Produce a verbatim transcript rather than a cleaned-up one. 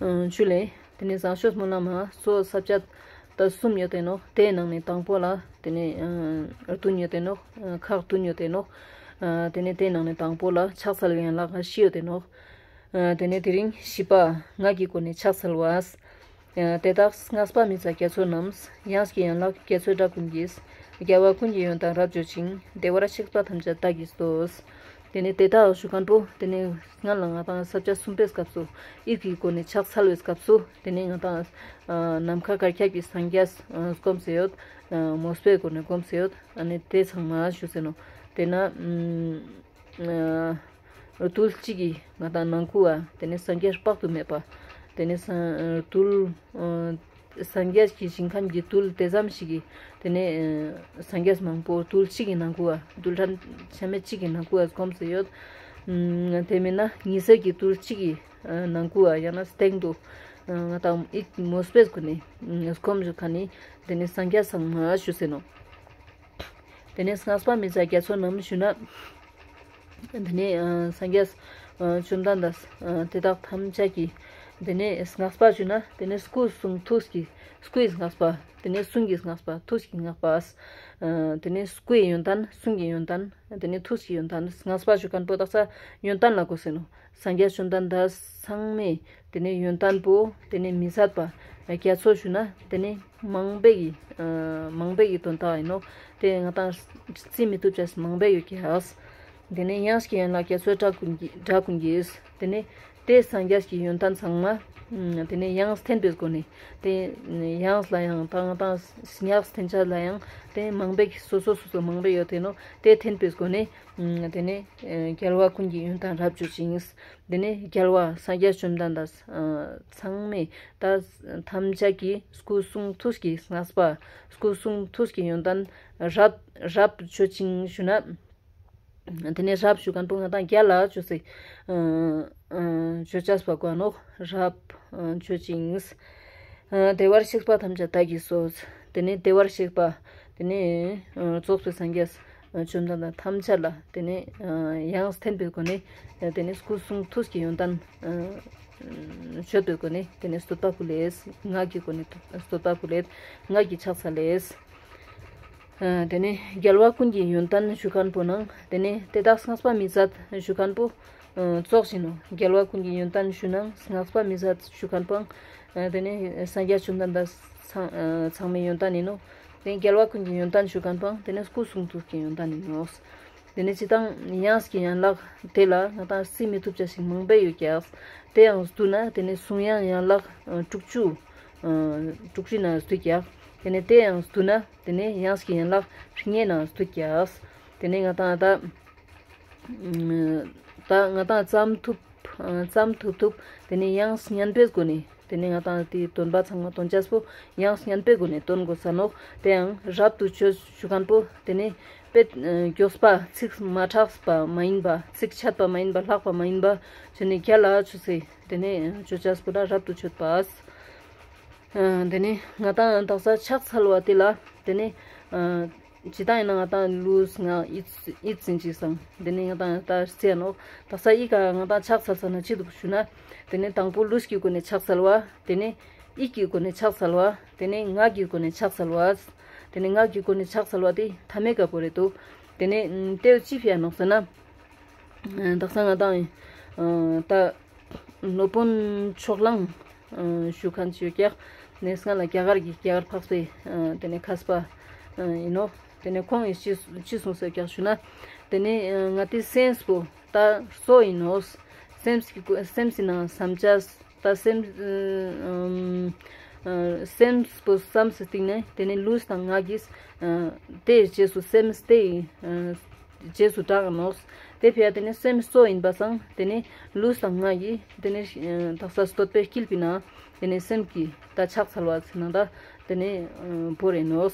ཨ་ཇུ་ལེ། ཏེ་ནེ་བཟང་སྤྱོད་སྨོན་ལམ་མ་སོ་ས་བཅད་ད་གསུམ་ཡོད་དེ་ནོག། ཏེའི་ནང་ནེ་དང་པོ་ལ་ཏེ་ནེ་ཨ་བདུན་ཡོད་དེ་ནོག། ཨ་ཁག་བདུན་ཡོད་དེ་ནོག། ཨ་ཏེ་ནེ་ཏེའི་ནང་ནེ་དང་པོ་ལ་ཕྱག་འཚལ་བའི་ཡན་ལག་བཞི་ཡོད་དེ་ནོག། ཨ་ཏེ་ནེ་དེ་རིང་བཞི་པ་ངག་གི་སྒོ་ནས་ཕྱག་འཚལ་བ། ཨ་དེ་དག་བསྔགས་པ་མི་ཟད་རྒྱ་མཚོ་རྣམས། ཡངས་ཀྱི་ཡན་ལག་རྒྱ་མཚོའི་སྒྲ་ཀུན་གྱིས། རྒྱལ་བ་ཀུན་གྱི་ཡོན་ཏན་རབ་བརྗོད་ཅིང་། བདེ་བར་གཤེགས་པ་ཐམས་ཅད་བདག་གིས་བསྟོད། ཏེ་ནེ་དེ་དག་ཞུ་ཁན་པོ་ཏེ་ནེ་སྔ་ལ་ང་དང་ས་བཅད་གསུམ་པའི་སྐབས་སུ་ཡིད་ཀྱི་སྒོ་ནས་ཕྱག་འཚལ་བའི་སྐབས་སུ་ཏེ་ནེ་ང་དང་ཨ་ནམ་མཁའ་གར་ཁྱབ་ཀྱི་སངས་རྒྱས་ཨ་སྒོམ་སེ་ཡོད། ཨ་མོས་པའི་སྒོ་ནས་སྒོམ་སེ་ཡོད། ཨ་ནི་དེ་ཚང་མ་ཞུ་སེ་ནོག། ཏེ་ན་ཨ་རྡུལ་གཅིག་གི་ང་དང་ནང་ཁུལ་བ་ཏེ་ནེ་སངས་རྒྱས་དཔག་ཏུ་མེད་པ། ཏེ་ནེ་ས་རྡུལ་ཨ་སངས་རྒྱས་ཀྱི་ཞིང་ཁམས་ཀྱི་རྡུལ་དེ་ཙམ་ཞིག་གི་ཏེ་ནེ་ཨ་སངས་རྒྱས་མང་པོ་རྡུལ་གཅིག་གི་ནང་ཁུལ་བ་རྡུལ་ཕྲན་ཆ་མེད་གཅིག་གི་ནང་ཁུལ་བ་སྒོམ་སེ་ཡོད། ཨ་དེ་མིན་ན་ཉི་ཟེར་གྱི་རྡུལ་གཅིག་གི་ཨ་ནང་ཁུལ་བ་ཡང་ན་སྟེང་དུ་ཨ་ང་དང་ཡིད་མོས་པའི་སྒོ་ནས་ཨ་སྒོམ་ཞུ་ཁན་ནི་ཏེ་ནེ་སངས་རྒྱས་ཚང་མ་ཞུ་སེ་ནོག། ཏེ་ནེ་བསྔགས་པ་མི་ཟད་རྒྱ་མཚོ་རྣམས་ཞུ་ན། ཏེ་ནེ་ཨ་སངས་རྒྱས་ཨ་བཅོམ་ལྡན་འདས་ཨ་དེ་དག་ཐམས་ཅད་ཀྱི་ཏེ་ནེ་བསྔགས་པ་ཞུ་ན་ཏེ་ནེ་སྐུ་གསུང་ཐུགས་ཀྱི་སྐུའི་བསྔགས་པ། ཏེ་ནེ་གསུང་གི་བསྔགས་པ། ཐུགས་ཀྱི་བསྔགས་པ། ཨ་ཏེ་ནེ་སྐུའི་ཡོན་ཏན། གསུང་གི་ཡོན་ཏན། ཏེ་ནེ་ཐུགས་ཀྱི་ཡོན་ཏན། བསྔགས་པ་ཞུ་ཁན་པོ་དག་ས་ཡོན་ཏན་ལ་གོ་སེ་ནོག། སངས་རྒྱས་བཅོམ་ལྡན་འདས་ཚང་མའི་ཏེ་ནེ་ཡོན་ཏན་པོ་ཏེ་ནེ་མི་ཟད་པ་རྒྱ་མཚོ་ཞུ་ན་ཏེ་ནེ་མང་པོའི་ཨ་མང་པོའི་དོན་དག་ཨིན་ནོག། ཏེ་ང་དང་རྩིས་མི་ཐུབ་ཅེས་མང་པོ་ཡོད་ཀྱག། ཏེ་ནེ་ཡངས་ཀྱི་ཡན་ལག་རྒྱ་མཚོའི་སྒྲ་ཀུན་གྱིས། སྒྲ་ཀུན་གྱིས། ཏེ་ནེ་ཏེ་སངས་རྒྱས་ཀྱི་ཡོན་ཏན་ཚང་མ་ཨ་ཏེ་ནེ་ཡངས་ཐེན་པའི་སྒོ་ནས་ཏེ་ཡངས་ལ་ཡང་ད་ང་དང་ཡངས་ཐེན་ཅེས་ལ་ཡང་ཏེ་མང་པོའི་སོ་སོ་སོ་སོ་མང་པོ་ཡོད་དེ་ནོག། ཏེ་ཐེན་པའི་སྒོ་ནས་ཨ་ཏེ་ནེ་ཨ་རྒྱལ་བ་ཀུན་གྱི་ཡོན་ཏན་རབ་བརྗོད་ཅིང་། ཏེ་ནེ་རྒྱལ་བ་སངས་རྒྱས་བཅོམ་ལྡན་འདས་ཨ་ཚང་མའི་ད་ཐམས་ཅད་ཀྱི་སྐུ་གསུང་ཐུགས་ཀྱི་བསྔགས་པ། སྐུ་གསུང་ཐུགས་ཀྱི་ཡོན་ཏན་རབ་རབ་བརྗོད་ཅིང་ཞུ་ན། ཏེ་ནེ་རབ་ཞུ་ཁན་པོ་ང་དང་རྒྱལ་ལ་བརྗོད་སེ་ཨ་ཨ་བརྗོད་ཅེས་པ་གོ་ནོག། རབ་ཨ་བརྗོད་ཅིང་། ཨ་བདེ་བར་གཤེགས་པ་ཐམས་ཅད་བདག་གིས་བསྟོད། ཏེ་ནེ་བདེ་བར་གཤེགས་པ་ཏེ་ནེ་ཨ་རྫོགས་པའི་སངས་རྒྱས་ཨ་བཅོམ་ལྡན་འདས་ཐམས་ཅད་ལ་ཏེ་ནེ་ཨ་ཡངས་ཐེན་པའི་སྒོ་ནས་ཏེ་ནེ་སྐུ་གསུང་ཐུགས་ཀྱི་ཡོན་ཏན་ཨ་བརྗོད་པའི་སྒོ་ནས་ཏེ་ནེ་བསྟོད་པ་ཕུལ་ལེ། ངག་གི་སྒོ་ནས་བསྟོད་པ་ཕུལ་ལེ། ངག་གི་ཕྱག་འཚལ་ལེ། ཨ་ཏེ་ནེ་རྒྱལ་བ་ཀུན་གྱི་ཡོན་ཏན་ཞུ་ཁན་པོ་ནང་ཏེ་ནེ་དེ་དག་བསྔགས་པ་མི་ཟད་ཞུ་ཁན་པོ་ཨ་ཙོགས་ཨིན་ནོག། རྒྱལ་བ་ཀུན་གྱི་ཡོན་ཏན་ཞུ་ན་བསྔགས་པ་མི་ཟད་ཞུ་ཁན་པོ་ཨ་ཏེ་ནེ་སངས་རྒྱས་བཅོམ་ལྡན་འདས་ཚང་ཨ་ཚང་མའི་ཡོན་ཏན་ཨིན་ནོག། ཏེ་རྒྱལ་བ་ཀུན་གྱི་ཡོན་ཏན་ཞུ་ཁན་པོ་ཏེ་ནེ་སྐུ་གསུང་ཐུགས་ཀྱི་ཡོན་ཏན་ཨིན་ནོག། ཏེ་ནེ་སྤྱིར་བཏང་ཡངས་ཀྱི་ཡན་ལག་དེ་ལ་ང་དང་རྩིས་མི་ཐུབ་ཅེས་ཤིག་མང་པོ་ཡོད་ཀྱག། དེ་ཡང་བསྡུ་ན་ཏེ་ནེ་གསུང་དབྱངས་ཡན་ལག་ཨ་དྲུག་ཅུ་ཨ་དྲུག་ཅུའི་ནང་བསྡུ་ཀྱག། ཏེ་ནེ་དེ་ཡང་བསྡུ་ན་ཏེ་ནེ་ཡངས་ཀྱི་ཡན་ལག་ལྔའི་ནང་བསྡུ་ཀྱག། ཏེ་ནེ་ང་དང་ད་ད་ང་དང་ཙམ་ཐུབ་ཨ་ཙམ་ཐུབ་ཐུབ་ཏེ་ནེ་ཡངས་སྙན་པའི་སྒོ་ནས་ཏེ་ནེ་ང་དང་དེའི་སྟོན་པ་ཚང་མ་སྟོན་ཅེས་པོ་ཡངས་སྙན་པའི་སྒོ་ནས་སྟོན་གོས་ས་ནོག། དེ་ཡང་རབ་ཏུ་བརྗོད་ཞུ་ཁན་པོ་ཏེ་ནེ་དཔེ་ཨ་མགྱོགས་པ་ཚིག་མ་དྲགས་པ་མ་ཡིན་པ་ཚིག་ཆད་པ་མ་ཡིན་པ་ལྷག་པ་མ་ཡིན་པ་བྱས་ནས་རྒྱལ་ལ་བརྗོད་སེ་ཏེ་ནེ་བརྗོད་ཅེས་པོ་ལ་རབ་ཏུ་བརྗོད་པ། ཨ་ཏེ་ནེ་ང་དང་དག་ས་ཕྱག་འཚལ་བ་དེ་ལ་ཏེ་ནེ་ཨ་ཇི་ལྟར་ཡིན་ན་ང་དང་ལུས་ངག་ཡིད་ཡིད་ཟིན་ཅིག་སང་ཏེ་ནེ་ང་དང་ད་རྩེ་ནོག། དག་ས་ཡི་ག་ང་དང་ཕྱག་འཚལ་ས་ན་ཅི་འདུག་ཞུ་ན། ཏེ་ནེ་དང་པོ་ལུས་ཀྱི་སྒོ་ནས་ཕྱག་འཚལ་བ། ཏེ་ནེ་ཡིད་ཀྱི་སྒོ་ནས་ཕྱག་འཚལ་བ། ཏེ་ནེ་ངག་གི་སྒོ་ནས་ཕྱག་འཚལ་བ། ཏེ་ནེ་ངག་གི་སྒོ་ནས་ཕྱག་འཚལ་བ་དེ་ཐ་མའི་ཀ་བོ་རེད་འདུག། ཏེ་ནེ་ཏེ་ཅི་ཕི་ཡ་ནོག་ཟེར་ན། དག་ས་ང་དང་ཨ་ད་སློབ་དཔོན་ཕྱོགས་གླང་ཨ་ཞུ་ཁན་ཅིག་ཡོད་ཀྱག། ཏེ་ནེ་སྔ་ལ་རྒྱ་གར་གྱི་རྒྱ་གར་འཕགས་པའི་ཨ་ཏེ་ནེ་མཁས་པ་ཨ་ཨིན་ནོག། ཏེ་ནེ་ཁོང་ངི་ཅི་ཅི་གསུངས་སོ་ཀྱག་ཞུ་ན། ཏེ་ནེ་ཨ་ང་ཏི་སེམས་པོ་ད་གཙོ་ཨིན་ནོག། སེམས་ཀྱི་སེམས་སི་ནང་བསམ་ཅེས་ད་སེམས་ཨ་སེམས་པོ་བསམ་སེ་སྟིང་ནེ་ཏེ་ནེ་ལུས་དང་ངག་གི་ཨ་དེའི་རྗེས་སུ་སེམས་དེའི་ཨ་རྗེས་སུ་འབྲང་ནོག། དེ་ཕི་ཡ་ཏེ་ནེ་སེམས་གཙོ་ཨིན་པ་སང་ཏེ་ནེ་ལུས་དང་ངག་གི་ཏེ་ནེ་ཨ་དག་ས་བསྟོད་པའི་དཀྱིལ་པའི་ནང་ཏེ་ནེ་སེམས་ཀྱི་ད་ཕྱག་འཚལ་བ་ཟེར་ན་ད་ཏེ་ནེ་ཨ་བོར་ཨིན་ནོག།